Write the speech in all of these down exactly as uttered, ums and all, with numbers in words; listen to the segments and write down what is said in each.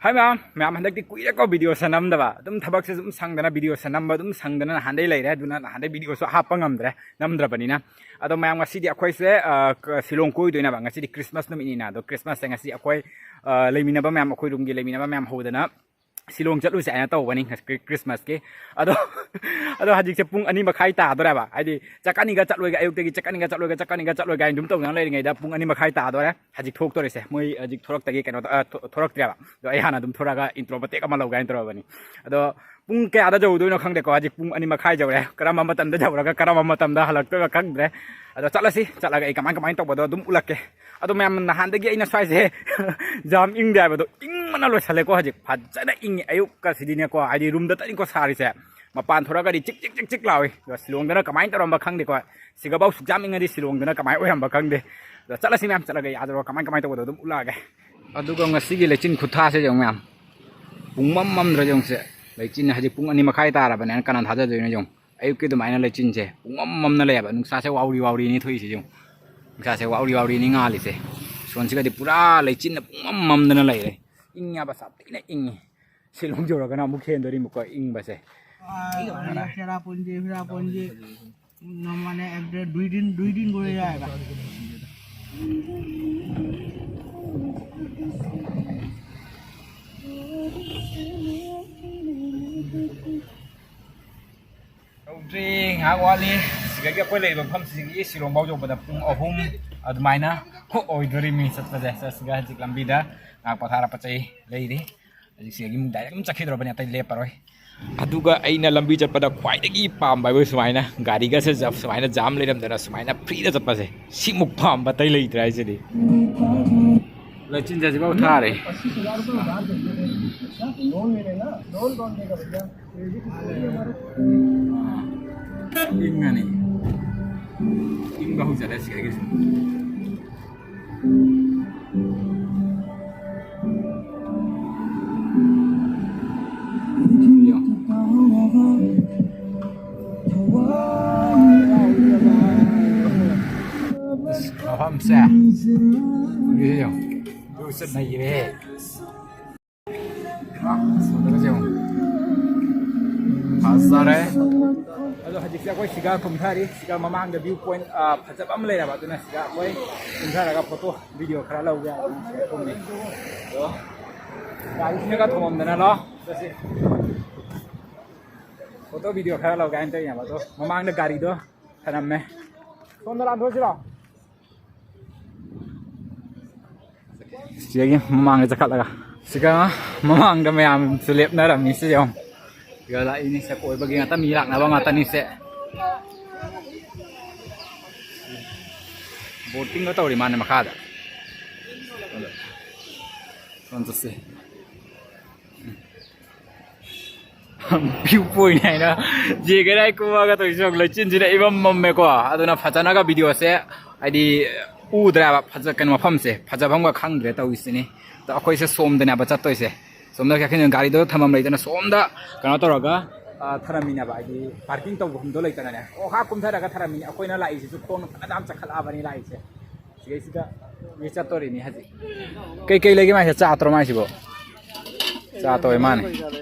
ꯍꯥꯏ ꯃꯌꯥꯝ, ꯃꯌꯥꯝ ꯍꯟꯗꯛꯇꯤ ꯀꯨꯏꯔꯦꯀꯣ ꯚꯤꯗꯤꯑꯣꯁꯦ ꯅꯝꯗꯕ꯫ ꯑꯗꯨꯝ ꯊꯕꯛꯁꯦ ꯑꯗꯨꯝ ꯁꯪꯗꯅ ꯚꯤꯗꯤꯑꯣꯁꯦ ꯅꯝꯕ ꯑꯗꯨꯝ ꯁꯪꯗꯅ ꯅꯍꯥꯟꯗꯩ ꯂꯩꯔꯦ꯫ ꯑꯗꯨꯅ ꯅꯍꯥꯟꯗꯩ ꯚꯤꯗꯤꯑꯣꯁꯨ ꯍꯥꯞꯄ ꯉꯝꯗ꯭ꯔꯦ, ꯅꯝꯗ꯭ꯔꯕꯅꯤꯅ꯫ ꯑꯗꯣ ꯃꯌꯥꯝ ꯉꯁꯤꯗꯤ ꯑꯩꯈꯣꯏꯁꯦ, ꯑ, ꯀ-, ꯁꯤꯂꯣꯡ ꯀꯣꯏꯗꯣꯏꯅꯦꯕ꯫ ꯉꯁꯤꯗꯤ ꯈ꯭ꯔꯤꯁꯃꯥꯁ ꯅꯨꯃꯤꯠꯅꯤꯅ꯫ ꯑꯗꯣ ꯈ꯭ꯔꯤꯁꯃꯥꯁꯁꯦ ꯉꯁꯤ ꯑꯩꯈꯣꯏ, ꯑ, ꯂꯩꯃꯤꯟꯅꯕ ꯃꯌꯥꯝ, ꯑꯩꯈꯣꯏ ꯔꯨꯝꯒꯤ ꯂꯩꯃꯤꯟꯅꯕ ꯃꯌꯥꯝ ꯍꯧꯗꯅ ꯁꯤꯂꯣꯡ ꯆꯠꯂꯨꯁꯦ ꯍꯥꯏꯅ ꯇꯧꯕꯅꯤ ꯉꯁꯤ ꯈ꯭ꯔꯤ-, ꯈ꯭ꯔꯤꯁꯃꯥꯁꯀꯤ꯫ ꯑꯗꯣ, ꯑꯗꯣ ꯍꯧꯖꯤꯛꯁꯦ ꯄꯨꯡ ꯑꯅꯤ ꯃꯈꯥꯏ ꯇꯥꯗꯣꯔꯦꯕ꯫ ꯍꯥꯏꯗꯤ ꯆꯠꯀꯅꯤꯒ ꯆꯠꯂꯣꯏꯒ, ꯑꯌꯨꯛꯇꯒꯤ ꯆꯠꯀꯅꯤꯒ ꯆꯠꯂꯣꯏꯒ, ꯆꯠꯀꯅꯤꯒ ꯆꯠꯂꯣꯏꯒ ꯍꯥꯏꯅ ꯑꯗꯨꯝ ꯇꯧꯗꯅ ꯂꯩꯔꯤꯉꯩꯗ ꯄꯨꯡ ꯑꯅꯤ ꯃꯈꯥꯏ ꯇꯥꯗꯣꯔꯦ꯫ ꯍꯧꯖꯤꯛ ꯊꯣꯛꯇꯣꯔꯤꯁꯦ꯫ ꯃꯣꯏ ꯍꯧꯖꯤꯛ ꯊꯣꯔꯛꯇꯒꯤ ꯀꯩꯅꯣ ꯇ-, ꯑ, ꯊꯣ-, ꯊꯣꯔꯛꯇ꯭ꯔꯦꯕ꯫ ꯑꯗꯣ ꯑꯩ ꯍꯥꯟꯅ ꯑꯗꯨꯝ ꯊꯣꯔꯛꯑꯒ intro ꯃꯇꯦꯛ ꯑꯃ ꯂꯧꯒꯦ ꯍꯥꯏꯅ ꯇꯧꯔꯕꯅꯤ꯫ ꯑꯗꯣ ꯄꯨꯡ ꯀꯌꯥꯗ ꯌꯧꯗꯣꯏꯅꯣ ꯈꯪꯗꯦꯀꯣ꯫ ꯍꯧꯖꯤꯛ ꯄꯨꯡ ꯑꯅꯤ ꯃꯈꯥꯏ ꯌꯧꯔꯦ꯫ ꯀꯔꯝꯕ ꯃꯇꯝꯗ ꯌꯧꯔꯒ ꯀꯔꯝꯕ ꯃꯇꯝꯗ ꯍꯜꯂꯛꯇꯣꯏꯕ ꯈꯪꯗ꯭ꯔꯦ꯫ ꯑꯗꯣ ꯆꯠꯂꯁꯤ, ꯆꯠꯂꯒ ꯑꯩ ꯀꯃꯥꯏ ꯀꯃꯥꯏꯅ ꯇꯧꯕꯗꯣ ꯑꯗꯨꯝ ꯎꯠꯂꯛꯀꯦ꯫ ꯑꯗꯣ ꯃꯌꯥꯝ, ꯅꯍꯥꯟꯗꯒꯤ ꯑꯩꯅ ꯁ꯭ꯋꯥꯏꯁꯦ ꯌꯥꯝ ꯏꯪꯗꯦ ꯍꯥꯏꯕꯗꯣ, ꯏꯪꯕꯅ ꯂꯣꯏꯁꯜꯂꯦꯀꯣ꯫ ꯍꯧꯖꯤꯛ ꯐꯖꯅ ꯏꯪꯉꯤ꯫ ꯑꯌꯨꯛꯀꯁꯤꯗꯤꯅꯦꯀꯣ, ꯍꯥꯏꯗꯤ ꯔꯨꯝꯗ ꯇꯅꯤꯀꯣ ꯁꯥꯔꯤꯁꯦ꯫ ꯃꯄꯥꯟ ꯊꯣꯔꯛꯑꯒꯗꯤ ꯆꯤꯛ ꯆꯤꯛ ꯆꯤꯛ ꯆꯤꯛ ꯂꯥꯎꯏ꯫ ꯑꯗꯣ ꯁꯤꯂꯣꯡꯗꯅ ꯀꯃꯥꯏꯅ ꯇꯧꯔꯝꯕ ꯈꯪꯗꯦꯀꯣ꯫ ꯁꯤꯒꯕꯥꯎ ꯁꯨꯛ ꯌꯥꯝ ꯏꯪꯉꯗꯤ ꯁꯤꯂꯣꯡꯗꯅ ꯀꯃꯥꯏꯅ ꯑꯣꯏꯔꯝꯕ ꯈꯪꯗꯦ꯫ ꯑꯗꯣ ꯆꯠꯂꯁꯤ ꯃꯌꯥꯝ, ꯆꯠꯂꯒ ꯑꯩ ꯑꯥꯗ ꯀꯃꯥꯏ ꯀꯃꯥꯏꯅ ꯇꯧꯕꯗꯣ ꯑꯗꯨꯝ ꯎꯠꯂꯛꯑꯒꯦ꯫ ꯑꯗꯨꯒ ꯉꯁꯤꯒꯤ ꯂꯩꯆꯤꯟ ꯈꯨꯠꯊꯥꯁꯦ ꯌꯦꯡꯉꯨ ꯃꯌꯥꯝ꯫ ꯄꯨꯡꯃꯝ ꯃꯝꯗ꯭ꯔꯣ ꯌꯦꯡꯉꯨꯁꯦ꯫ ꯂꯩꯆꯤꯟ ꯍꯧꯖꯤꯛ ꯄꯨꯡ ꯑꯅꯤ ꯃꯈꯥꯏ ꯇꯥꯔꯕꯅꯦꯅ ꯀꯅꯥꯅ ꯊꯥꯖꯗꯣꯏꯅꯣ ꯌꯦꯡꯉꯨ꯫ ꯑꯌꯨꯛꯀꯤ ꯑꯗꯨꯃꯥꯏꯅ ꯂꯩꯆꯤꯟꯁꯦ ꯄꯨꯡꯃꯝ ꯃꯝꯅ ꯂꯩꯌꯦꯕ꯫ ꯅꯨꯡꯁꯥꯁꯦ ꯋꯥꯎꯔꯤ ꯋꯥꯎꯔꯤꯅꯤ ꯊꯣꯛꯏꯁꯦ ꯌꯦꯡꯉꯨ꯫ ꯅꯨꯡꯁꯥꯁꯦ ꯋꯥꯎꯔꯤ ꯋꯥꯎꯔꯤꯅꯤ ꯉꯥꯜꯂꯤꯁꯦ꯫ ꯁꯣꯟꯁꯤꯒꯗꯤ ꯄꯨꯔꯥ ꯂꯩꯆꯤꯟꯅ ꯄꯨꯡꯃꯝ ꯃꯝꯗꯅ ꯂꯩꯔꯦ꯫ ꯏꯪꯉꯦꯕ, ꯁꯥꯊꯤꯅ ꯏꯪꯉꯤ꯫ ꯁꯤꯂꯣꯡ ꯌꯧꯔꯒꯅ ꯑꯃꯨꯛ ꯍꯦꯟꯗꯣꯔꯤꯃꯤꯀꯣ ꯏꯪꯕꯁꯦ꯫ চেরাপুঞ্জি, ফেরাপুঞ্জি, মানে এক দেড় দুই দিন, দুই দিন ঘুরে যায়। ꯌꯧꯗ꯭ꯔꯤ, ꯉꯥꯏꯍꯥꯛ ꯋꯥꯠꯂꯤ꯫ ꯁꯤꯗꯒꯤ ꯑꯩꯈꯣꯏ ꯂꯩꯔꯤꯕ ꯃꯐꯝꯁꯤꯗꯒꯤ ꯁꯤꯂꯣꯡꯐꯥꯎ ꯌꯧꯕꯗ ꯄꯨꯡ ꯑꯍꯨꯝ ꯑꯗꯨꯃꯥꯏꯅ ꯑꯣꯏꯗꯣꯔꯤꯃꯤ ꯆꯠꯄꯁꯦ꯫ ꯆꯠꯁꯤꯒ ꯍꯧꯖꯤꯛ ꯂꯝꯕꯤꯗ ꯉꯥꯏꯍꯥꯛ ꯄꯣꯊꯥꯔ ꯄꯣꯠ ꯆꯩ ꯂꯩꯔꯤ꯫ ꯍꯧꯖꯤꯛ ꯁꯤꯗꯒꯤ ꯑꯃꯨꯛ direct ꯑꯗꯨꯝ ꯆꯠꯈꯤꯗ꯭ꯔꯕꯅꯤ, ꯑꯇꯩ ꯂꯦꯞꯄꯔꯣꯏ꯫ ꯑꯗꯨꯒ ꯑꯩꯅ ꯂꯝꯕꯤ ꯆꯠꯄꯗ ꯈ꯭ꯋꯥꯏꯗꯒꯤ ꯄꯥꯝꯕ ꯍꯥꯏꯕꯨ ꯁꯨꯃꯥꯏꯅ ꯒꯥꯔꯤꯒꯁꯦ ꯖ-, ꯁꯨꯃꯥꯏꯅ ꯖꯥꯝ ꯂꯩꯔꯝꯗꯅ ꯁꯨꯃꯥꯏꯅ freeꯗ ꯆꯠꯄꯁꯦ, ꯁꯤꯃꯨꯛ ꯄꯥꯝꯕ ꯑꯇꯩ ꯂꯩꯇ꯭ꯔꯦ ꯍꯥꯏꯁꯤꯗꯤ꯫ ꯂꯩꯆꯤꯟꯁꯦ ꯍꯧꯖꯤꯛꯐꯥꯎ ꯊꯥꯔꯤ꯫ ꯏꯪꯉꯅꯤ꯫ ꯏꯪꯕ ꯍꯧꯖꯤꯜꯂꯦ ꯁꯤꯗꯒꯤ ꯁꯨꯝ꯫ ꯑꯁ, ꯃꯐꯝꯁꯦ꯫ ꯌꯦꯡꯉꯨ꯫ ꯚ꯭ꯌꯨꯁꯦ ꯅꯩꯔꯦꯍꯦ꯫ ꯁꯣꯝꯗꯒꯁꯦ ꯌꯦꯡꯉꯣ꯫ ꯐꯖꯔꯦ꯫ ꯑꯗꯣ ꯍꯧꯖꯤꯛꯁꯦ ꯑꯩꯈꯣꯏ ꯁꯤꯒ ꯀꯨꯝꯊꯔꯤ꯫ ꯁꯤꯒ ꯃꯃꯥꯡꯗ view point, ꯑ, ꯐꯖꯕ ꯑꯃ ꯂꯩꯔꯕ, ꯑꯗꯨꯅ ꯁꯤꯒ ꯑꯩꯈꯣꯏ ꯀꯨꯝꯊꯔꯒ photo video ꯈꯔ ꯂꯧꯒꯦ ꯍꯥꯏꯅ ꯁꯤꯗ ꯀꯨꯝꯃꯤ꯫ ꯑꯗꯣ ꯒꯥꯔꯤꯁꯤꯅꯒ ꯊꯣꯝꯃꯝꯗꯅ ꯂꯣ꯫ ꯆꯠꯁꯤ꯫ Photo video ꯈꯔ ꯂꯧꯒꯦ ꯍꯥꯏꯅ ꯇꯧꯔꯤꯅꯦꯕ꯫ ꯑꯗꯣ ꯃꯃꯥꯡꯗ ꯒꯥꯔꯤꯗꯣ ꯊꯅꯝꯃꯦ꯫ ꯁꯣꯝꯗ ꯂꯥꯟꯊꯣꯛꯁꯤꯔꯣ? ꯁꯤꯗꯒꯤ ꯃꯃꯥꯡꯗ ꯆꯈꯠꯂꯒ, ꯁꯤꯒ ꯃꯃꯥꯡꯗ ꯃꯌꯥꯝꯁꯨ ꯂꯦꯞꯅꯔꯝꯃꯤ꯫ ꯁꯤ ꯌꯦꯡꯉꯣ, ꯁꯤꯒ ꯂꯥꯛꯏꯅꯤ꯫ ꯁꯦ, ꯀꯣꯏꯕꯒꯤ ꯉꯥꯛꯇ ꯃꯤ ꯂꯥꯛꯅꯕ ꯉꯥꯛꯇꯅꯤ꯫ ꯁꯦ, boating ꯒ ꯇꯧꯔꯤ ꯃꯥꯅꯦ ꯃꯈꯥꯗ꯫ ꯑꯗꯣ ꯁꯣꯝ ꯆꯠꯁꯤ꯫ View point ꯍꯥꯏꯅ ꯖꯦ ꯀꯦꯔꯥꯏ ꯀꯨꯝꯃꯒ ꯇꯧꯔꯤꯁꯦ ꯌꯦꯡꯉꯨ, ꯂꯩꯆꯤꯟꯁꯤꯅ ꯏꯃꯝ ꯃꯝꯃꯦꯀꯣ꯫ ꯑꯗꯨꯅ ꯐꯖꯅꯒ video ꯁꯦ ꯍꯥꯏꯗꯤ ꯎꯗ꯭ꯔꯦꯕ, ꯐꯖ-, ꯀꯩꯅꯣ, ꯃꯐꯝꯁꯦ ꯐꯖꯐꯝꯒ ꯈꯪꯗ꯭ꯔꯦ ꯇꯧꯔꯤꯁꯤꯅꯤ꯫ ꯑꯗꯣ ꯑꯩꯈꯣꯏꯁꯦ ꯁꯣꯝꯗꯅꯦꯕ ꯆꯠꯇꯣꯏꯁꯦ꯫ ꯁꯣꯝꯗ ꯀꯩꯅꯣ ꯒꯥꯔꯤꯗꯣ ꯊꯝꯐꯝ ꯂꯩꯇꯅ ꯁꯣꯝꯗ ꯀꯩꯅꯣ ꯇꯧꯔꯒ, ꯑ, ꯊꯔꯝꯃꯤꯅꯦꯕ, ꯍꯥꯏꯗꯤ parking ꯇꯧꯐꯝꯗꯣ ꯂꯩꯇꯅꯅꯦ꯫ ꯑꯣ, ꯍꯥ ꯀꯨꯝꯊꯔꯒ ꯊꯔꯝꯃꯤꯅꯦ꯫ ꯑꯩꯈꯣꯏꯅ ꯂꯥꯛꯏꯁꯤꯁꯨ ꯈꯣꯡꯅ ꯐꯅꯌꯥꯝ ꯆꯠꯈꯠꯂꯛꯑꯕꯅꯤ ꯂꯥꯛꯏꯁꯦ꯫ ꯁꯤꯗꯩꯁꯤꯗ ꯃꯤ ꯆꯠꯇꯣꯔꯤꯅꯤ ꯍꯧꯖꯤꯛ꯫ ꯀꯩꯀꯩ ꯂꯩꯒꯦ ꯃꯥꯏꯁꯦ? ꯆꯥ ꯇꯧꯔ ꯃꯥꯏꯁꯤꯕꯣ? ꯆꯥ ꯇꯧꯋꯦ ꯃꯥꯅꯦ꯫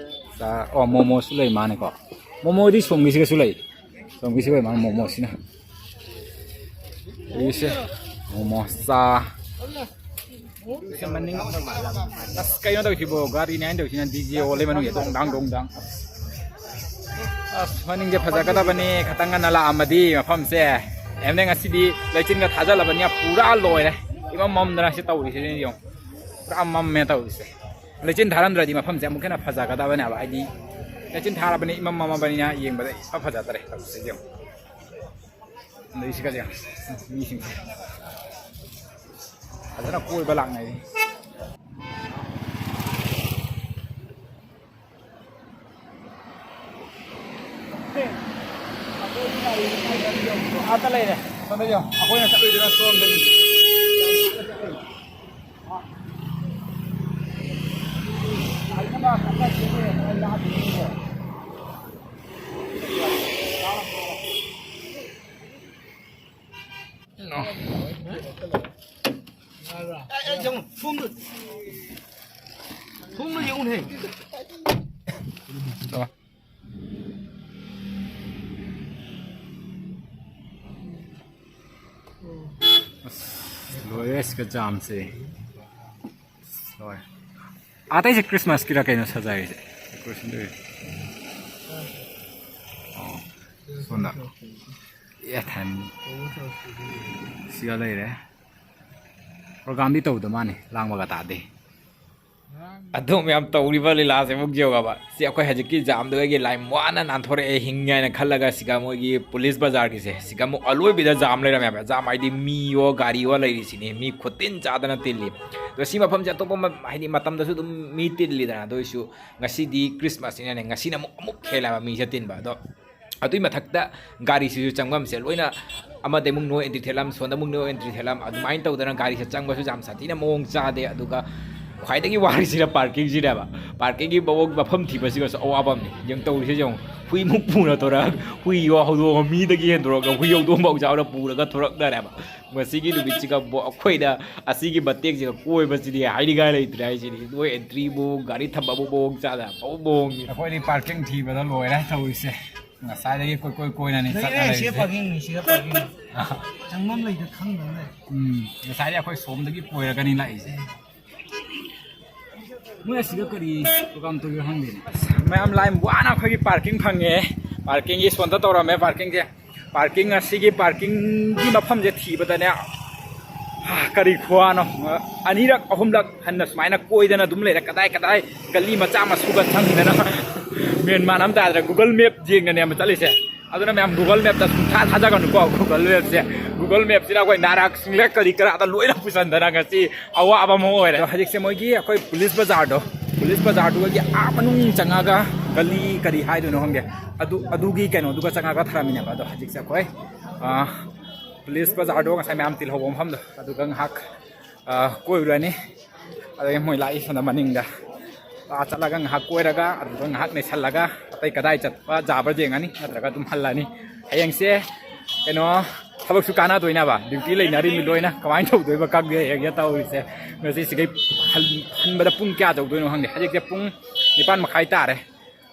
ꯆꯥ, ꯑꯣ, ꯃꯣꯃꯣꯁꯨ ꯂꯩ ꯃꯥꯅꯦꯀꯣ꯫ ꯃꯣꯃꯣꯗꯤ ꯁꯣꯝꯒꯤꯁꯤꯒꯁꯨ ꯂꯩ꯫ ꯁꯣꯝꯒꯤꯁꯤ ꯑꯣꯏ ꯃꯥꯅꯦ ꯃꯣꯃꯣꯁꯤꯅ꯫ ꯑꯩꯁꯦ ꯃꯣꯃꯣ ꯆꯥ꯫ ꯁꯤ ꯃꯅꯤꯡ-, ꯑꯁ, ꯀꯩꯅꯣ ꯇꯧꯁꯤꯕꯣ? ꯒꯥꯔꯤꯅꯦ ꯍꯥꯏꯅ ꯇꯧꯁꯤꯅ DJ ꯑꯣꯜꯂꯦ ꯃꯅꯨꯡꯁꯦ ꯗꯣꯡ ꯗꯥꯡ ꯗꯣꯡ ꯗꯥꯡ꯫ ꯑꯁ, ꯃꯅꯤꯡꯁꯦ ꯐꯖꯒꯗꯕꯅꯤ꯫ ꯈꯇꯪ ꯉꯟꯅ ꯂꯥꯛꯑꯝꯃꯗꯤ ꯃꯐꯝꯁꯦ꯫ ꯑꯦꯝꯅꯦ ꯉꯁꯤꯗꯤ ꯂꯩꯆꯤꯟꯒ ꯊꯥꯖꯜꯂꯕꯅꯤꯅ ꯄꯨꯔꯥ ꯂꯣꯏꯔꯦ꯫ ꯏꯃꯝ ꯃꯝꯗꯅ ꯁꯤ ꯇꯧꯔꯤꯁꯤꯅꯦ ꯌꯦꯡꯉꯨ꯫ ꯄꯨꯔꯥ ꯃꯝꯃꯦ ꯇꯧꯔꯤꯁꯦ꯫ ꯂꯩꯆꯤꯟ ꯊꯥꯔꯝꯗ꯭ꯔꯗꯤ ꯃꯐꯝꯁꯦ ꯑꯃꯨꯛꯀ ꯍꯦꯟꯅ ꯐꯖꯒꯗꯕꯅꯦꯕ꯫ ꯍꯥꯏꯗꯤ ꯂꯩꯆꯤꯟ ꯊꯥꯔꯕꯅꯤ, ꯏꯃꯝ ꯃꯝꯃꯕꯅꯤꯅ ꯌꯦꯡꯕꯗ ꯏꯐ ꯐꯖꯗ꯭ꯔꯦ ꯇꯧꯔꯤꯁꯦ ꯌꯦꯡꯉꯨ꯫ ꯑꯗꯩ ꯁꯤꯒꯁꯦ ꯃꯤꯁꯤꯡꯁꯦ ꯐꯖꯅ ꯀꯣꯏꯕ ꯂꯥꯛꯅꯩ꯫ ꯑꯥꯗ ꯂꯩꯔꯦ꯫ ꯁꯣꯝꯗ ꯌꯦꯡꯉꯣ꯫ ꯑꯩꯈꯣꯏꯅ ꯆꯠꯂꯨꯏꯗꯨꯅ ꯁꯣꯝꯗꯅꯤ꯫ ꯑꯁ, ꯂꯣꯏꯔꯦ ꯁꯤꯒ ꯖꯥꯝꯁꯦ꯫ ꯂꯣꯏꯔꯦ꯫ ꯑꯇꯩꯁꯦ ꯈ꯭ꯔꯤꯁꯃꯥꯁꯀꯤꯔ ꯀꯩꯅꯣ ꯁꯖꯥꯏꯔꯤꯁꯦ? ꯗꯦꯀꯣꯔꯦꯁꯟ ꯇꯧꯔꯤ꯫ ꯑꯣ, ꯁꯣꯝꯗ꯫ ꯑꯦ, ꯊꯥꯏ꯫ ꯁꯤꯒ ꯂꯩꯔꯦ꯫ ꯄ꯭ꯔꯣꯒꯥꯝꯗꯤ ꯇꯧꯗ ꯃꯥꯅꯤ, ꯂꯥꯡꯕꯒ ꯇꯥꯗꯦ꯫ ꯑꯗꯨ ꯃꯌꯥꯝ ꯇꯧꯔꯤꯕ ꯂꯤꯂꯥꯁꯦ ꯑꯃꯨꯛ ꯌꯦꯡꯉꯕ꯫ ꯁꯤ ꯑꯩꯈꯣꯏ ꯍꯧꯖꯤꯛꯀꯤ ꯖꯥꯝꯗꯨꯗꯒꯤ ꯂꯥꯏ ꯋꯥꯅ ꯅꯥꯟꯊꯣꯔꯛꯑꯦ ꯍꯤꯡꯉꯦ ꯍꯥꯏꯅ ꯈꯜꯂꯒ, ꯁꯤꯒ ꯃꯣꯏꯒꯤ ꯄꯨꯂꯤꯁ ꯕꯖꯥꯔꯒꯤꯁꯦ, ꯁꯤꯒ ꯑꯃꯨꯛ ꯑꯂꯣꯏꯕꯤꯗ ꯖꯥꯝ ꯂꯩꯔꯝꯃꯦꯕ꯫ ꯖꯥꯝ ꯍꯥꯏꯗꯤ ꯃꯤꯌꯣ ꯒꯥꯔꯤꯌꯣ ꯂꯩꯔꯤꯁꯤꯅꯦ, ꯃꯤ ꯈꯨꯇꯤꯟ ꯆꯥꯗꯅ ꯇꯤꯜꯂꯤ꯫ ꯑꯗꯣ ꯁꯤ ꯃꯐꯝꯁꯦ ꯑꯇꯣꯞꯄ ꯃ-, ꯍꯥꯏꯗꯤ ꯃꯇꯝꯗꯁꯨ ꯑꯗꯨꯝ ꯃꯤ ꯇꯤꯜꯂꯤꯗꯅ, ꯑꯗꯨ ꯑꯣꯏꯔꯁꯨ ꯉꯁꯤꯗꯤ ꯈ꯭ꯔꯤꯁꯃꯥꯁꯅꯤꯅꯅꯦ, ꯉꯁꯤꯅ ꯑꯃꯨꯛ, ꯑꯃꯨꯛ ꯍꯦꯜꯂꯦꯕ ꯃꯤꯁꯦ ꯇꯤꯟꯕ꯫ ꯑꯗꯣ ꯑꯗꯨꯏ ꯃꯊꯛꯇ ꯒꯥꯔꯤꯁꯤꯁꯨ ꯆꯪꯐꯝꯁꯦ ꯂꯣꯏꯅ, ꯑꯃꯗꯩ ꯑꯃꯨꯛ no entry ꯊꯦꯠꯂꯝ, ꯁꯣꯝꯗ ꯑꯃꯨꯛ no entry ꯊꯦꯠꯂꯝ, ꯑꯗꯨꯃꯥꯏꯅ ꯇꯧꯗꯅ ꯒꯥꯔꯤꯁꯦ ꯆꯪꯕꯁꯨ ꯌꯥꯝ ꯁꯥꯊꯤꯅ ꯃꯑꯣꯡ ꯆꯥꯗꯦ꯫ ꯑꯗꯨꯒ ꯈ꯭ꯋꯥꯏꯗꯒꯤ ꯋꯥꯔꯤꯁꯤꯅ ꯄꯥꯔꯀꯤꯡꯁꯤꯅꯦꯕ꯫ ꯄꯥꯔꯀꯤꯡꯒꯤ ꯃꯑꯣꯡ, ꯃꯐꯝ ꯊꯤꯕꯁꯤꯒꯁꯨ ꯑꯋꯥꯕ ꯑꯃꯅꯤ꯫ ꯌꯦꯡ ꯇꯧꯔꯤꯁꯦ ꯌꯦꯡꯉꯨ, ꯍꯨꯏꯃꯨꯛ ꯄꯨꯅ ꯊꯣꯔꯛ, ꯍꯨꯏꯌꯣ ꯍꯧꯗꯣꯡꯑꯣ ꯃꯤꯗꯒꯤ ꯍꯦꯟꯗꯣꯔꯛꯑꯒ ꯍꯨꯏ ꯍꯧꯗꯣꯡꯐꯥꯎ ꯆꯥꯎꯅ ꯄꯨꯔꯒ ꯊꯣꯔꯛꯅꯔꯦꯕ꯫ ꯉꯁꯤꯒꯤ ꯅꯨꯃꯤꯠꯁꯤꯒꯕꯨ ꯑꯩꯈꯣꯏꯅ ꯑꯁꯤꯒꯤ ꯃꯇꯦꯛꯁꯤꯒ ꯀꯣꯏꯕꯁꯤꯗꯤ ꯍꯥꯏꯅꯤꯡꯉꯥꯏ ꯂꯩꯇ꯭ꯔꯦ ꯍꯥꯏꯁꯤꯅꯤ꯫ ꯅꯣꯏ entry ꯃꯑꯣꯡ, ꯒꯥꯔꯤ ꯊꯝꯕꯕꯨ ꯃꯑꯣꯡ ꯆꯥꯗ ꯑꯐꯕ ꯃꯑꯣꯡꯅꯤ꯫ ꯑꯩꯈꯣꯏꯗꯤ ꯄꯥꯔꯀꯤꯡ ꯊꯤꯕꯗ ꯂꯣꯏꯔꯦ ꯇꯧꯔꯤꯁꯦ꯫ ꯉꯁꯥꯏꯗꯒꯤ ꯀꯣꯏ ꯀꯣꯏ ꯀꯣꯏꯅꯅꯤ ꯂꯩꯔꯦ, ꯆꯠꯅ ꯁꯤꯗ ꯂꯩꯔꯤꯁꯦ꯫ ꯄꯥꯔꯀꯤꯡꯅꯤ, ꯁꯤꯗ ꯄꯥꯔꯀꯤꯡꯅꯤ꯫ ꯆꯪꯐꯝ ꯂꯩꯇ ꯈꯪꯗꯕ ꯂꯩ꯫ ꯎꯝ, ꯉꯁꯥꯏꯗꯤ ꯑꯩꯈꯣꯏ ꯁꯣꯝꯗꯒꯤ ꯀꯣꯏꯔꯒꯅꯤ ꯂꯥꯛꯏꯁꯦ꯫ ꯃꯣꯏ ꯑꯁꯤꯗ ꯀꯔꯤ ꯄ꯭ꯔꯣꯒꯥꯝ ꯇꯧꯒꯦ ꯈꯪꯗꯦꯅꯦ꯫ ꯃꯌꯥꯝ ꯂꯥꯏꯟ ꯋꯥꯅ ꯑꯩꯈꯣꯏꯒꯤ ꯄꯥꯔꯀꯤꯡ ꯐꯪꯉꯦ꯫ ꯄꯥꯔꯀꯤꯡꯒꯤ ꯁꯣꯝꯗ ꯇꯧꯔꯝꯃꯦ ꯄꯥꯔꯀꯤꯡꯁꯦ꯫ ꯄꯥꯔꯀꯤꯡ ꯑꯁꯤꯒꯤ ꯄꯥꯔꯀꯤꯡꯒꯤ ꯃꯐꯝꯁꯦ ꯊꯤꯕꯗꯅꯦ, ꯍꯥ, ꯀꯔꯤ ꯈꯨꯋꯥꯅꯣ꯫ ꯑꯅꯤꯔꯛ ꯑꯍꯨꯝꯂꯛ ꯍꯟꯅ ꯁꯨꯃꯥꯏꯅ ꯀꯣꯏꯗꯅ ꯑꯗꯨꯝ ꯂꯩꯔꯦ꯫ ꯀꯗꯥꯏ ꯀꯗꯥꯏ ꯒꯂꯤ ꯃꯆꯥ ꯃꯁꯨꯒ ꯆꯪꯗꯅ ꯃꯦꯟ ꯃꯥꯟ ꯑꯃ ꯇꯥꯗ꯭ꯔꯦ꯫ Google Map ꯌꯦꯡꯉꯅꯦꯕ ꯆꯠꯂꯤꯁꯦ꯫ ꯑꯗꯨꯅ ꯃꯌꯥꯝ Google Mapꯇ ꯁꯨꯡꯊꯥ ꯊꯥꯖꯒꯅꯨꯀꯣ꯫ Google Mapꯁꯦ, Google Mapꯁꯤꯅ ꯑꯩꯈꯣꯏ ꯅꯥꯔꯛ ꯁꯤꯡꯂꯛ ꯀꯔꯤ ꯀꯔꯥꯗ ꯂꯣꯏꯅ ꯄꯨꯁꯟꯗꯅ ꯉꯁꯤ ꯑꯋꯥꯕ ꯑꯃ ꯑꯣꯏꯔꯦ꯫ ꯑꯗꯣ ꯍꯧꯖꯤꯛꯁꯦ ꯃꯣꯏꯒꯤ ꯑꯩꯈꯣꯏ ꯄꯨꯂꯤꯁ ꯕꯖꯥꯔꯗꯣ, ꯄꯨꯂꯤꯁ ꯕꯖꯥꯔꯗꯨꯗꯒꯤ ꯑꯥ ꯃꯅꯨꯡ ꯆꯪꯉꯒ ꯒꯂꯤ ꯀꯔꯤ ꯍꯥꯏꯗꯣꯏꯅꯣ ꯈꯪꯗꯦ, ꯑꯗꯨ, ꯑꯗꯨꯒꯤ ꯀꯩꯅꯣꯗꯨꯒ ꯆꯪꯉꯒ ꯊꯔꯝꯃꯤꯅꯦꯕ꯫ ꯑꯗꯣ ꯍꯧꯖꯤꯛꯁꯦ ꯑꯩꯈꯣꯏ, ꯑ, ꯄꯨꯂꯤꯁ ꯕꯖꯥꯔꯗꯣ ꯉꯁꯥꯏ ꯃꯌꯥꯝ ꯇꯤꯜꯍꯧꯕ ꯃꯐꯝꯗꯣ ꯑꯗꯨꯒ ꯉꯥꯏꯍꯥꯛ, ꯑ, ꯀꯣꯏꯔꯨꯔꯅꯤ꯫ ꯑꯗꯒꯤ ꯃꯣꯏ ꯂꯥꯛꯏ ꯁꯣꯝꯗ ꯃꯅꯤꯡꯗ꯫ ꯑꯥ ꯆꯠꯂꯒ ꯉꯥꯏꯍꯥꯛ ꯀꯣꯏꯔꯒ ꯑꯗꯨꯗ ꯉꯥꯏꯍꯥꯛ ꯂꯩꯁꯜꯂꯒ ꯑꯇꯩ ꯀꯗꯥꯏ ꯆꯠꯄ ꯌꯥꯕ꯭ꯔꯥ ꯌꯦꯡꯉꯅꯤ, ꯅꯠꯇ꯭ꯔꯒ ꯑꯗꯨꯝ ꯍꯜꯂꯅꯤ꯫ ꯍꯌꯦꯡꯁꯦ ꯀꯩꯅꯣ, ꯊꯕꯛꯁꯨ ꯀꯥꯟꯅꯗꯣꯏꯅꯦꯕ, ꯗ꯭ꯌꯨꯇꯤ ꯂꯩꯅꯔꯤꯕ ꯂꯣꯏꯅ꯫ ꯀꯃꯥꯏꯅ ꯇꯧꯗꯣꯏꯕ ꯈꯪꯗꯦ, ꯍꯌꯦꯡꯁꯦ ꯇꯧꯔꯤꯁꯦ꯫ ꯉꯁꯤ ꯁꯤꯗꯩ ꯍꯟ-, ꯍꯟꯕꯗ ꯄꯨꯡ ꯀꯌꯥ ꯇꯧꯗꯣꯏꯅꯣ ꯈꯪꯗꯦ꯫ ꯍꯧꯖꯤꯛꯁꯦ ꯄꯨꯡ ꯅꯤꯄꯥꯟ ꯃꯈꯥꯏ ꯇꯥꯔꯦ꯫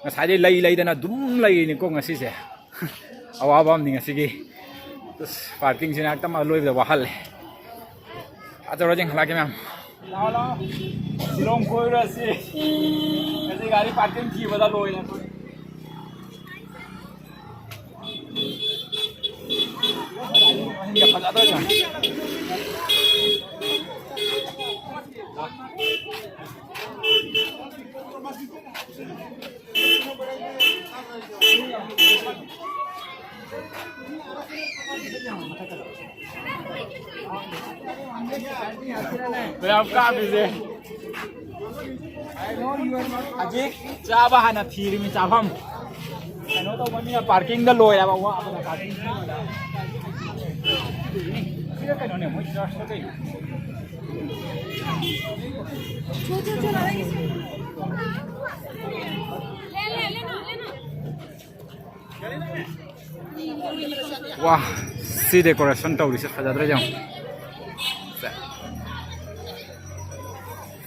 ꯉꯁꯥꯏꯗꯩ ꯂꯩ ꯂꯩꯗꯅ ꯑꯗꯨꯝ ꯂꯩꯔꯤꯅꯤꯀꯣ ꯉꯁꯤꯁꯦ꯫ ꯑꯋꯥꯕ ꯑꯃꯅꯤ ꯉꯁꯤꯒꯤ꯫ ꯑꯁ, ꯄꯥꯔꯀꯤꯡꯁꯤꯅ ꯍꯦꯛꯇ ꯑꯔꯣꯏꯕꯗ ꯋꯥꯍꯜꯂꯦ꯫ ꯑꯥ, ꯇꯧꯔ ꯌꯦꯡꯍꯜꯂꯛꯀꯦ ꯃꯌꯥꯝ꯫ ꯂꯥꯛꯑꯣ, ꯂꯥꯛꯑꯣ꯫ ꯁꯤꯂꯣꯡ ꯀꯣꯏꯔꯨꯔꯁꯤ꯫ ꯉꯁꯤ ꯒꯥꯔꯤ ꯄꯥꯔꯀꯤꯡ ꯊꯤꯕꯗ ꯂꯣꯏꯔꯦ ꯑꯩꯈꯣꯏ꯫ ꯃꯌꯥꯝ ꯀꯥꯞꯄꯤꯁꯦ꯫ ꯍꯧꯖꯤꯛ ꯆꯥꯕ ꯍꯥꯟꯅ ꯊꯤꯔꯤꯃꯤ ꯆꯥꯐꯝ꯫ ꯀꯩꯅꯣ ꯇꯧꯕꯅꯤꯅ ꯄꯥꯔꯀꯤꯡꯗ ꯂꯣꯏꯔꯦꯕ ꯋꯥꯕꯅ ꯄꯥꯔꯀꯤꯡ꯫ ꯁꯤꯗ ꯀꯩꯅꯣꯅꯦ ꯃꯣꯏ ꯆꯔꯆꯇ ꯀꯩꯅꯣ꯫ ꯋꯥ, ꯁꯤ decoration ꯇꯧꯔꯤꯁꯦ ꯐꯖꯗ꯭ꯔꯥ ꯌꯦꯡꯉꯣ꯫ ꯁꯦ꯫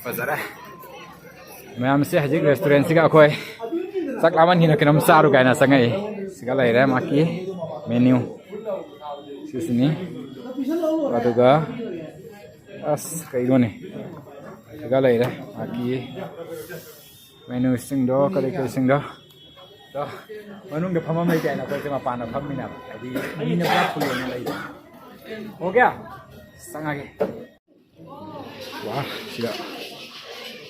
ꯐꯖꯔꯦ꯫ ꯃꯌꯥꯝꯁꯦ ꯍꯧꯖꯤꯛ restaurantꯁꯤꯒ ꯑꯩꯈꯣꯏ ꯆꯥꯛ ꯂꯥꯝꯃꯟꯈꯤꯅ ꯀꯩꯅꯣꯝ ꯆꯥꯔꯨ ꯀꯥꯏꯅ ꯆꯪꯉꯛꯏ꯫ ꯁꯤꯒ ꯂꯩꯔꯦ ꯃꯥꯒꯤ menu꯫ ꯁꯤꯁꯤꯅꯤ꯫ ꯑꯗꯨꯒ ꯑꯁ ꯀꯩꯅꯣꯅꯦ꯫ ꯁꯤꯒ ꯂꯩꯔꯦ ꯃꯥꯒꯤ menuꯁꯤꯡꯗꯣ, ꯀꯔꯤ ꯀꯔꯤꯁꯤꯡꯗꯣ꯫ ꯑꯗꯣ ꯃꯅꯨꯡꯗ ꯐꯝꯐꯝ ꯂꯩꯇꯦ ꯍꯥꯏꯅ ꯑꯩꯈꯣꯏꯁꯦ ꯃꯄꯥꯟꯗ ꯐꯝꯃꯤꯅꯦꯕ꯫ ꯍꯥꯏꯗꯤ ꯃꯤꯅ ꯄꯨꯔꯥ full ꯑꯣꯏꯅ ꯂꯩꯕ꯫ Okay? ꯆꯪꯉꯒꯦ꯫ ꯋꯥ, ꯁꯤꯗ,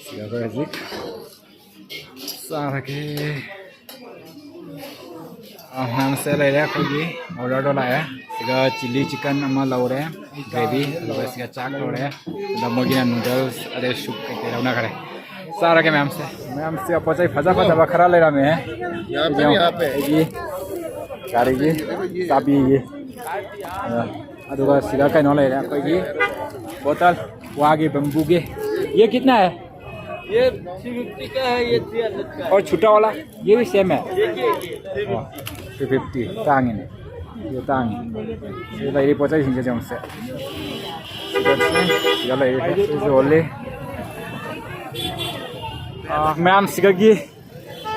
ꯁꯤꯗ ꯑꯩꯈꯣꯏ ꯍꯧꯖꯤꯛ ꯆꯥꯔꯒꯦ꯫ ꯑ, ꯃꯌꯥꯝꯁꯦ ꯂꯩꯔꯦ ꯑꯩꯈꯣꯏꯒꯤ orderꯗꯣ ꯂꯥꯛꯑꯦ꯫ ꯁꯤꯗ chilli chicken ꯑꯃ ꯂꯧꯔꯦ, gravy, ꯑꯗꯨꯒ ꯁꯤꯗ ꯆꯥꯛ ꯂꯧꯔꯦ꯫ ꯑꯗ ꯃꯣꯏꯒꯤꯅ noodles, ꯑꯗꯩ soup ꯀꯩꯀꯩ ꯂꯧꯅꯈ꯭ꯔꯦ꯫ ꯆꯥꯔꯒꯦ ꯃꯌꯥꯝꯁꯦ꯫ ꯃꯌꯥꯝꯁꯦ ꯄꯣꯠ ꯆꯩ ꯐꯖ ꯐꯖꯕ ꯈꯔ ꯂꯩꯔꯝꯃꯦ꯫ ꯌꯥꯝ ꯐꯩ, ꯌꯥꯝ ꯐꯩ꯫ ꯑꯩꯒꯤ ꯒꯥꯔꯤꯒꯤ ꯆꯥꯕꯤꯒꯤ꯫ ꯑ, ꯑꯗꯨꯒ ꯁꯤꯗ ꯀꯩꯅꯣ ꯂꯩꯔꯦ, ꯑꯩꯈꯣꯏꯒꯤ bottle, ꯋꯥꯒꯤ, bambooꯒꯤ꯫ ये कितना है? ये थ्री फिफ्टी का है, ये थ्री हंड्रेड का है। और छोटा वाला? ये भी same है? ये, ये, ये थ्री फिफ्टी। ꯑꯣ, three fifty, ꯇꯥꯡꯉꯤꯅꯦ꯫ ꯁꯤꯗ ꯇꯥꯡꯉꯤ꯫ ꯁꯤꯗ ꯂꯩꯔꯤ ꯄꯣꯠ ꯆꯩꯁꯤꯡꯁꯦ ꯌꯦꯡꯉꯨꯁꯦ꯫ ꯁꯤꯗ ꯂꯩꯔꯤ ꯌꯣꯜꯂꯤ꯫ ꯑꯥ, ꯃꯌꯥꯝ ꯁꯤꯗꯒꯤ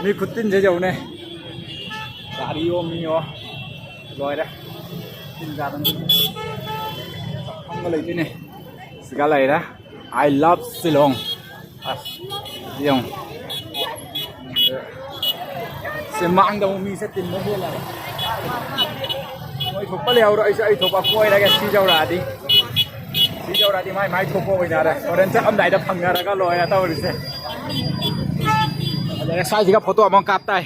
ꯃꯤ ꯈꯨꯠꯇꯤꯟꯁꯦ ꯌꯦꯡꯉꯨꯅꯦ꯫ ꯒꯥꯔꯤꯌꯣ ꯃꯤꯌꯣ ꯂꯣꯏꯔꯦ꯫ ꯇꯤꯟ ꯆꯥꯗꯅ ꯆꯠꯐꯝꯒ ꯂꯩꯇꯦꯅꯦ꯫ ꯁꯤꯒ ꯂꯩꯔꯦ꯫ I love Shillong꯫ ꯑꯁ, ꯌꯦꯡꯉꯨ꯫ ꯁꯤ ꯃꯥꯡꯗ ꯑꯃꯨꯛ ꯃꯤꯁꯦ ꯇꯤꯟꯕ ꯍꯦꯜꯂꯦꯕ꯫ ꯃꯣꯏ ꯊꯣꯛꯄ ꯂꯩꯍꯧꯔꯣ, ꯑꯩꯁꯨ ꯑꯩ ꯊꯣꯛꯄ ꯀꯣꯏꯔꯒꯦ꯫ ꯁꯤ ꯌꯧꯔꯛꯑꯗꯤ, ꯁꯤ ꯌꯧꯔꯛꯑꯗꯤ ꯃꯥꯏ ꯃꯥꯏ ꯊꯣꯛꯄ ꯑꯣꯏꯅꯔꯦ꯫ ꯍꯣꯔꯦꯟ ꯆꯠꯂꯝꯗꯥꯏꯗ ꯐꯪꯅꯔꯒ ꯂꯣꯏꯔꯦ ꯇꯧꯔꯤꯁꯦ꯫ ꯑꯗꯩ ꯁ꯭ꯋꯥꯏꯁꯤꯒ ꯐꯣꯇꯣ ꯑꯃ ꯀꯥꯞ ꯇꯥꯏ꯫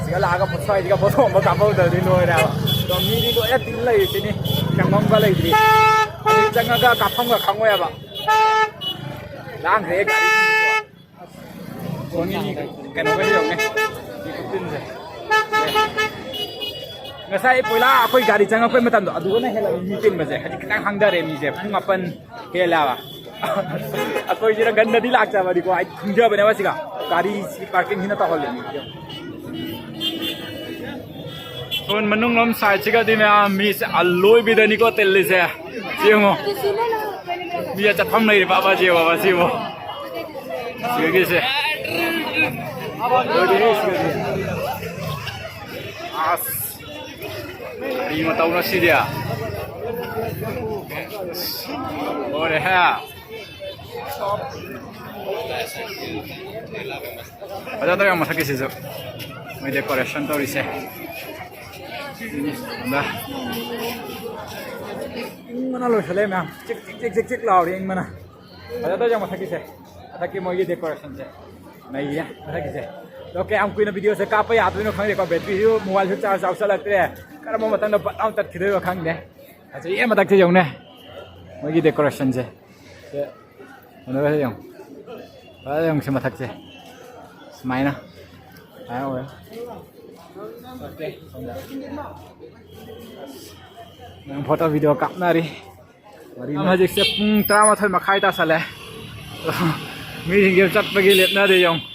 ꯁꯤꯒ ꯂꯥꯛꯑꯒ ꯁ꯭ꯋꯥꯏꯁꯤꯒ ꯐꯣꯇꯣ ꯑꯃ ꯀꯥꯞꯍꯧꯗ꯭ꯔꯗꯤ ꯂꯣꯏꯔꯦꯕ꯫ ꯑꯗꯣ ꯃꯤꯗꯤ ꯂꯣꯏꯅ ꯇꯤꯟ ꯂꯩꯔꯤꯁꯤꯅꯤ꯫ ꯆꯪꯐꯝꯒ ꯂꯩꯇ꯭ꯔꯤ꯫ ꯑꯗꯩ ꯆꯪꯉꯒ ꯀꯥꯞꯐꯝꯒ ꯈꯪꯉꯣꯏꯕ꯫ ꯂꯥꯡꯈ꯭ꯔꯦ ꯒꯥꯔꯤ꯫ ꯁꯣꯝꯒꯤ ꯃꯤ ꯀꯩꯅꯣꯒ ꯌꯧꯅꯦ꯫ ꯉꯁꯥꯏ ꯄꯣꯏꯂꯥ ꯑꯩꯈꯣꯏ ꯒꯥꯔꯤ ꯆꯪꯉꯛꯄꯩ ꯃꯇꯝꯗꯣ ꯑꯗꯨꯒꯅ ꯍꯦꯜꯂꯕ ꯃꯤ ꯇꯤꯟꯕꯁꯦ꯫ ꯍꯧꯖꯤꯛ ꯈꯤꯇꯪ ꯍꯥꯡꯊꯔꯦ ꯃꯤꯁꯦ꯫ ꯄꯨꯡ ꯃꯥꯄꯟ ꯍꯦꯜꯂꯦꯕ꯫ ꯑꯩꯈꯣꯏꯁꯤꯅ ꯉꯟꯅꯗꯤ ꯂꯥꯛꯆꯕꯅꯤꯀꯣ꯫ ꯑꯩ ꯈꯪꯖꯕꯅꯦꯕ ꯁꯤꯒ꯫ ꯒꯥꯔꯤꯁꯤ ꯄꯥꯔꯀꯤꯡꯁꯤꯅ ꯇꯧꯍꯜꯂꯦ ꯃꯤꯁꯦ꯫ ꯁꯣꯝ ꯃꯅꯨꯡꯂꯣꯝ ꯁꯥꯏꯠꯁꯤꯒꯗꯤ ꯃꯌꯥꯝ ꯃꯤꯁꯦ ꯑꯂꯣꯏꯕꯤꯗꯅꯤꯀꯣ ꯇꯤꯜꯂꯤꯁꯦ꯫ ꯁꯤ ꯌꯦꯡꯉꯣ꯫ ꯃꯤ ꯆꯠꯐꯝ ꯂꯩꯔꯤꯕ ꯑꯃ ꯁꯤ ꯌꯦꯡꯉꯣ, ꯁꯤꯕꯨ꯫ ꯁꯤꯒꯤꯁꯦ꯫ ꯂꯣꯏꯔꯦꯍꯦ, ꯁꯤꯒꯗꯤ꯫ ꯑꯁ꯫ ꯀꯔꯤ ꯃꯇꯧꯅꯣ ꯁꯤꯗꯤ? ꯂꯣꯏꯔꯦꯍꯦ꯫ ꯐꯖꯗ꯭ꯔꯣ ꯌꯥꯝ ꯃꯊꯛꯀꯤꯁꯤꯁꯨ? ꯃꯣꯏ decoration ꯇꯧꯔꯤꯁꯦ꯫ ꯑꯗ ꯏꯪꯕꯅ ꯂꯣꯏꯁꯜꯂꯦ ꯃꯌꯥꯝ꯫ ꯆꯤꯛ ꯆꯤꯛ ꯆꯤꯛ ꯆꯤꯛ ꯆꯤꯛ ꯂꯥꯎꯔꯤ ꯏꯪꯕꯅ꯫ ꯐꯖꯗ꯭ꯔꯣ ꯌꯥꯝ ꯃꯊꯛꯀꯤꯁꯦ? ꯃꯊꯛꯀꯤ ꯃꯣꯏꯒꯤ decorationꯁꯦ꯫ ꯅꯩꯌꯦ ꯃꯊꯛꯀꯤꯁꯦ꯫ ꯑꯗꯣ ꯀꯌꯥꯝ ꯀꯨꯏꯅ videoꯁꯦ ꯀꯥꯞꯄ ꯌꯥꯗꯣꯏꯅꯣ ꯈꯪꯗꯦꯀꯣ꯫ Batteryꯁꯨ mobileꯁꯨ charge ꯌꯥꯎꯁꯜꯂꯛꯇ꯭ꯔꯦ꯫ ꯀꯔꯝꯕ ꯃꯇꯝꯗ ꯕꯠ ꯂꯥꯎ ꯇꯠꯈꯤꯗꯣꯏꯅꯣ ꯈꯪꯗꯦ꯫ ꯐꯖꯩꯌꯦ ꯃꯊꯛꯁꯦ ꯌꯦꯡꯉꯨꯅꯦ꯫ ꯃꯣꯏꯒꯤ decorationꯁꯦ꯫ ꯁꯦ, ꯀꯩꯅꯣꯒꯁꯦ ꯌꯦꯡꯉꯨ꯫ ꯐꯖꯅ ꯌꯦꯡꯉꯨꯁꯦ ꯃꯊꯛꯁꯦ꯫ ꯁꯨꯃꯥꯏꯅ꯫ ꯁꯨꯃꯥꯏꯅ ꯑꯣꯏ꯫ ꯅꯪ photo video ꯀꯥꯞꯅꯔꯤ꯫ ꯋꯥꯔꯤ ꯑꯃ ꯍꯧꯖꯤꯛꯁꯦ ꯄꯨꯡ ꯇꯔꯥꯃꯥꯊꯣꯏ ꯃꯈꯥꯏ ꯇꯥꯁꯜꯂꯦ꯫ ꯃꯤꯁꯤꯡꯁꯦ ꯆꯠꯄꯒꯤ ꯂꯦꯞꯅꯔꯦ ꯌꯦꯡꯉꯨ꯫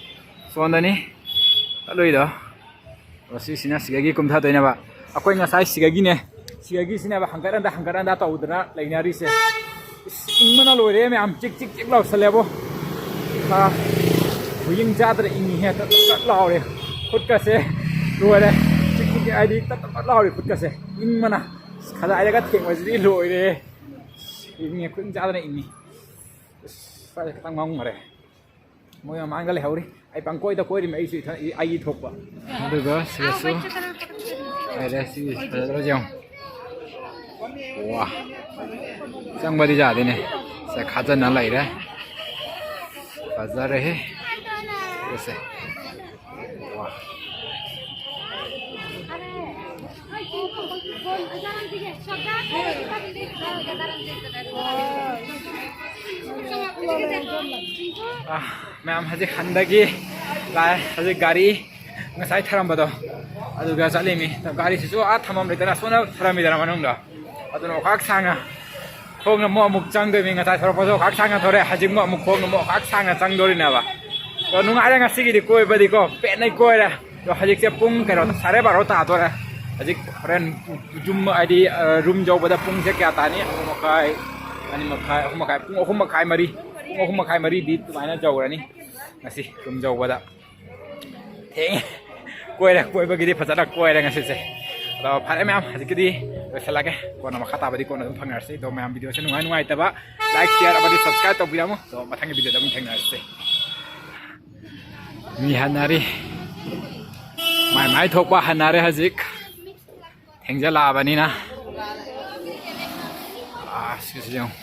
ꯁꯣꯝꯗꯅꯤ ꯆꯠꯂꯨꯏꯗꯣ꯫ ꯑꯗꯣ ꯁꯤꯁꯤꯅ ꯁꯤꯗꯒꯤ ꯀꯨꯝꯊꯗꯣꯏꯅꯦꯕ꯫ ꯑꯩꯈꯣꯏ ꯉꯁꯥꯏ ꯁꯤꯒꯒꯤꯅꯦ, ꯁꯤꯒꯒꯤꯁꯤꯅꯦꯕ ꯍꯪꯒꯠ ꯍꯟꯗ, ꯍꯪꯒꯠ ꯍꯟꯗ ꯇꯧꯗꯅ ꯂꯩꯅꯔꯤꯁꯦ꯫ ꯏꯁ, ꯏꯪꯕꯅ ꯂꯣꯏꯔꯦ ꯃꯌꯥꯝ, ꯆꯤꯛ ꯆꯤꯛ ꯆꯤꯛ ꯂꯥꯎꯁꯜꯂꯦꯕꯣ꯫ ꯈꯥ, ꯈꯨꯌꯤꯡ ꯆꯥꯗ꯭ꯔꯦ, ꯏꯪꯉꯤꯍꯦ, ꯇꯠ ꯇꯠ ꯇꯠ ꯂꯥꯎꯔꯦ꯫ ꯈꯨꯠꯀꯁꯦ ꯂꯣꯏꯔꯦ, ꯆꯤꯛ ꯆꯤꯛ ꯆꯤꯛ ꯍꯥꯏꯗꯤ ꯇꯠ ꯇꯠ ꯇꯠ ꯂꯥꯎꯔꯦ ꯈꯨꯠꯀꯁꯦ꯫ ꯏꯪꯕꯅ ꯈꯖꯥꯏꯗꯒ ꯊꯦꯡꯕꯁꯤꯗꯤ ꯂꯣꯏꯔꯦ꯫ ꯏꯪꯉꯦ, ꯈꯨꯌꯤꯡ ꯆꯥꯗꯅ ꯏꯪꯉꯤ꯫ ꯑꯁ, ꯁ꯭ꯋꯥꯏꯗ ꯈꯤꯇꯪ ꯃꯝꯈ꯭ꯔꯦ꯫ ꯃꯣꯏ ꯃꯃꯥꯡꯗ ꯂꯩꯍꯧꯔꯤ꯫ ꯑꯩ ꯄꯪꯀꯣꯏꯗ ꯀꯣꯏꯔꯤꯃꯤ ꯑꯩꯁꯨ ꯏꯊꯟ-, ꯑꯩꯒꯤ ꯊꯣꯛꯄ꯫ ꯑꯗꯨꯒ ꯁꯤꯗꯁꯨ ꯂꯩꯔꯦ꯫ ꯁꯤ ꯐꯖꯗ꯭ꯔꯣ ꯌꯦꯡꯉꯣ꯫ ꯋꯥ꯫ ꯆꯪꯕꯗꯤ ꯌꯥꯗꯦꯅꯦ꯫ ꯁꯦ ꯈꯥꯖꯟꯅ ꯂꯩꯔꯦ꯫ ꯐꯖꯔꯦꯍꯦ꯫ ꯁꯦ꯫ ꯋꯥ꯫ ꯑꯥ, ꯃꯌꯥꯝ ꯍꯧꯖꯤꯛ ꯍꯟꯗꯒꯤ ꯂꯥꯛꯑꯦ꯫ ꯍꯧꯖꯤꯛ ꯒꯥꯔꯤ ꯉꯁꯥꯏ ꯊꯔꯝꯕꯗꯣ ꯑꯗꯨꯒ ꯆꯠꯂꯤꯃꯤ꯫ ꯒꯥꯔꯤꯁꯤꯁꯨ ꯑꯥ ꯊꯝꯐꯝ ꯂꯩꯇꯅ ꯁꯣꯝꯗ ꯊꯔꯝꯃꯤꯗꯅ ꯃꯅꯨꯡꯗ꯫ ꯑꯗꯨꯅ ꯑꯣꯈꯥꯛ ꯁꯥꯡꯅ ꯈꯣꯡꯅ ꯑꯃꯨꯛ ꯑꯃꯨꯛ ꯆꯪꯗꯣꯏꯅꯤ꯫ ꯉꯁꯥꯏ ꯊꯣꯔꯛꯄꯁꯨ ꯑꯣꯈꯥꯛ ꯁꯥꯡꯅ ꯊꯣꯔꯛꯑꯦ, ꯍꯧꯖꯤꯛ ꯑꯃꯨꯛ ꯑꯃꯨꯛ ꯈꯣꯡꯅ ꯑꯃꯨꯛ ꯑꯣꯈꯥꯛ ꯁꯥꯡꯅ ꯆꯪꯗꯣꯔꯤꯅꯦꯕ꯫ ꯑꯗꯣ ꯅꯨꯡꯉꯥꯏꯔꯦ ꯉꯁꯤꯒꯤꯗꯤ ꯀꯣꯏꯕꯗꯤꯀꯣ, ꯄꯦꯟꯅꯩ ꯀꯣꯏꯔꯦ꯫ ꯑꯗꯣ ꯍꯧꯖꯤꯛꯁꯦ ꯄꯨꯡ ꯀꯩꯅꯣ, ꯁꯥꯔꯦ ꯕꯥꯔꯣ ꯇꯥꯗꯣꯔꯦ꯫ ꯍꯧꯖꯤꯛ ꯍꯣꯔꯦꯟ ꯌꯨꯝ ꯍꯥꯏꯗꯤ, ꯑ, ꯔꯨꯝ ꯌꯧꯕꯗ ꯄꯨꯡꯁꯦ ꯀꯌꯥ ꯇꯥꯅꯤ? ꯑꯍꯨꯝ ꯃꯈꯥꯏ, ꯑꯅꯤ ꯃꯈꯥꯏ, ꯑꯍꯨꯝ ꯃꯈꯥꯏ, ꯄꯨꯡ ꯑꯍꯨꯝ ꯃꯈꯥꯏ, ꯃꯔꯤ, ꯄꯨꯡ ꯑꯍꯨꯝ ꯃꯈꯥꯏ, ꯃꯔꯤꯗꯤ ꯑꯗꯨꯃꯥꯏꯅ ꯌꯧꯔꯅꯤ ꯉꯁꯤ ꯔꯨꯝ ꯌꯧꯕꯗ꯫ ꯊꯦꯡꯉꯦ꯫ ꯀꯣꯏꯔꯦ, ꯀꯣꯏꯕꯒꯤꯗꯤ ꯐꯖꯅ ꯀꯣꯏꯔꯦ ꯉꯁꯤꯁꯦ꯫ ꯑꯗꯣ ꯐꯔꯦ ꯃꯌꯥꯝ, ꯍꯧꯖꯤꯛꯀꯤꯗꯤ ꯂꯣꯏꯁꯤꯜꯂꯒꯦ꯫ ꯀꯣꯟꯅ ꯃꯈꯥ ꯇꯥꯕꯗꯤ ꯀꯣꯟꯅ ꯑꯗꯨꯝ ꯐꯪꯅꯔꯁꯤ꯫ ꯑꯗꯣ ꯃꯌꯥꯝ ꯚꯤꯗꯤꯑꯣꯁꯦ ꯅꯨꯡꯉꯥꯏ ꯅꯨꯡꯉꯥꯏꯇꯕ like, share ꯑꯃꯗꯤ subscribe ꯇꯧꯕꯤꯔꯝꯃꯨ꯫ ꯑꯗꯣ ꯃꯊꯪꯒꯤ ꯚꯤꯗꯤꯑꯣꯗ ꯑꯃꯨꯛ ꯊꯦꯡꯅꯔꯁꯤ꯫ ꯃꯤ ꯍꯟꯅꯔꯤ꯫ ꯃꯥꯏ ꯃꯥꯏ ꯊꯣꯛꯄ ꯍꯟꯅꯔꯦ ꯍꯧꯖꯤꯛ꯫ ꯊꯦꯡꯖꯜꯂꯛꯑꯕꯅꯤꯅ꯫ ꯑꯁ, ꯁꯤꯁꯤ ꯌꯦꯡꯉꯨ꯫